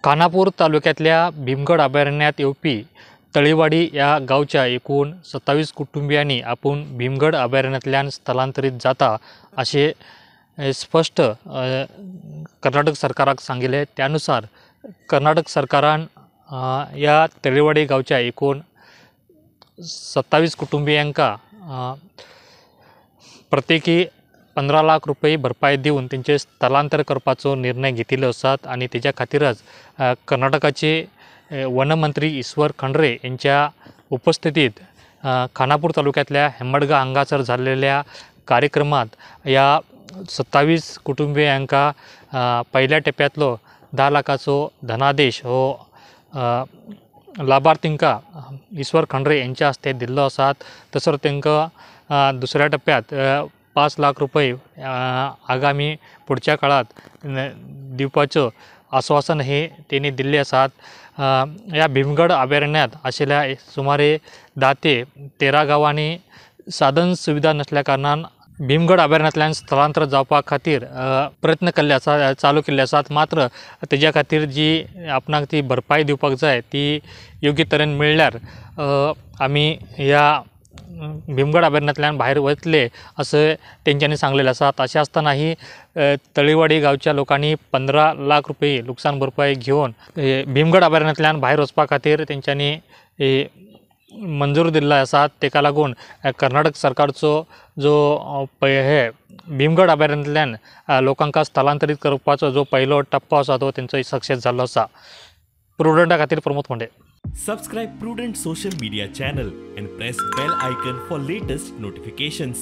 खानापूर तालुक्यांतल्या भीमगड अभयारण्यात येवपी तळीवाडी ह्या गांवच्या एकूण 27 कुटुंबियांनी आपूण भीमगड अभयारण्यांतल्यान स्थलांतरीत जाता अशें स्पश्ट कर्नाटक सरकाराक सांगिल्लें. त्यानुसार कर्नाटक सरकारान ह्या तळीवाडी गांवच्या एकूण 27 कुटुंबियांक प्रत्येकी 15 लाख रुपये भरपाय दिवन तेंचे स्थलांतर करपाचो निर्णय घेतिल्लो आसात आनी तेच्या खातीरच कर्नाटकाचे वनमंत्री ईश्वर खंडरे यांच्या उपस्थितीत खानापूर तालुक्यातल्या हेम्मडगा हांगासर झालेल्या कार्यक्रमात ह्या 27 कुटुंबियांका पहिल्या टप्प्यांतलो 10 लाखाचो धनादेश हो लाभार्थींका ईश्वर खंडरे यांच्या हस्ते दिल्लो आसात. तसोच तांकां दुसऱ्या टप्प्यात 5 लाख रुपये आगामी पुढच्या काळात दिवपाचो आश्वासन हे त्यांनी दिल्ले आसात. ह्या भीमगड अभयारण्यात आशिल्ल्या सुमारे 10 ते 13 गांवांनी साधन सुविधा नसल्या कारणान भीमगड अभयारण्यांतल्यान स्थलांतर जावपा खातीर प्रयत्न केल्ले आसा, चालू केल्ले आसात. मात्र तेज्या खातीर जी आपणाक ती भरपाय दिवपाक जाय ती योग्य तरेन मेळ्ळ्यार आमी ह्या भीमगड अभयारण्यांतल्यान भायर वतले अशें तेंच्यांनी सांगलेलें आसा. तशें आसतनाही तळीवाडी गांवच्या लोकांनी 15 लाख रुपये लुकसाण भरपाय घेवन भीमगड अभयारण्यांतल्यान भायर वचपा खातीर तेंच्यांनी मंजूर दिल्लो आसा. तेका लागून कर्नाटक सरकारचो जो हे भीमगड अभयारण्यांतल्यान लोकांक स्थलांतरीत करपाचो जो पहिलो टप्पो आसा तो तेंचो सक्सेस जाल्लो आसा. प्रुडंटा खातीर Pramod Phonde. Subscribe Prudent social media channel and press bell icon for latest notifications.